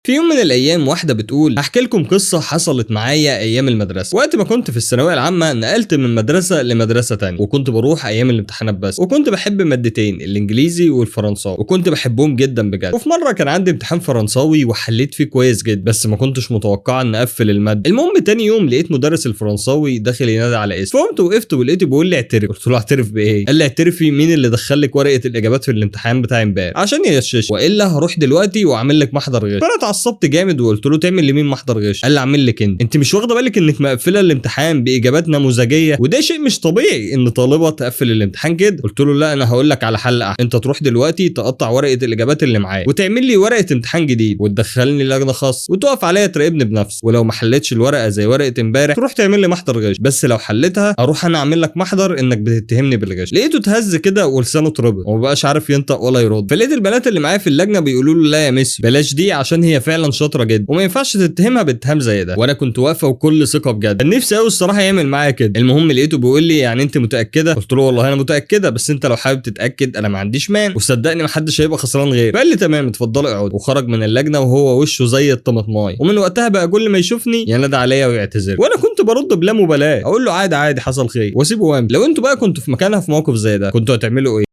في يوم من الايام واحدة بتقول: هحكي لكم قصة حصلت معايا ايام المدرسه. وقت ما كنت في الثانوية العامة نقلت من مدرسه لمدرسة تانية، وكنت بروح ايام الامتحانات بس، وكنت بحب مادتين، الانجليزي والفرنساوي، وكنت بحبهم جدا بجد. وفي مرة كان عندي امتحان فرنساوي وحليت فيه كويس جدا، بس ما كنتش متوقعه ان اقفل الماده. المهم تاني يوم لقيت مدرس الفرنساوي داخل ينادي على اسمي، فقمت وقفت ولقيته بيقول لي: اعترف. قلت له: اعترف بايه؟ قال لي: اعترفي مين اللي دخل لك ورقة الاجابات في الامتحان بتاع امبارح عشان يغشش، والا هروح دلوقتي واعمل لك محضر غش. فانا اتعصبت جامد وقلت له: تعمل لمين محضر غش؟ قال لي: اعمل لك انت مش واخده بالك انك مقفلة الامتحان باجابات نموذجيه، وده شيء مش طبيعي ان طالبه تقفل الامتحان كده. قلت له: لا، انا هقول لك على حل احسن، انت تروح دلوقتي تقطع ورقة الاجابات اللي معايا وتعمل لي ورقة امتحان جديد وتدخلني لجنة خاصة وتقف عليا تراقبني بنفسك، ولو ما حلتش الورقة زي ورقة امبارح تروح تعمل لي محضر غش، بس لو حلتها اروح انا اعمل لك محضر انك بتتهمني بالغش. لقيته اتهز كده ولسانه اتربط وما بقاش عارف ينطق ولا يرد. فلقيت البنات اللي معايا في اللجنة بيقولوا له: لا يا ميسي، بلاش دي عشان هي فعلا شاطرة جدا وما ينفعش تتهمها باتهام زي ده. وانا كنت واقفة وكل ثقة بجد، كان نفسي قوي الصراحة يعمل معايا كده. المهم لقيته بيقول لي: يعني انت متاكده؟ قلت له: والله انا متاكده، بس انت لو حابب تتاكد انا ما عنديش مانع، وصدقني ما حدش هيبقى خسران غير. فقال لي: تمام، اتفضلي اقعد. وخرج من اللجنة وهو وشه زي الطماطمايه. ومن وقتها بقى كل ما يشوفني ينادى عليا ويعتذر، وانا كنت برد بلا مبالاة اقول له: عادي عادي، حصل خير، واسيبه وامشي. لو انتوا بقى كنتوا في مكانها في موقف زي ده كنتوا هتعملوا ايه؟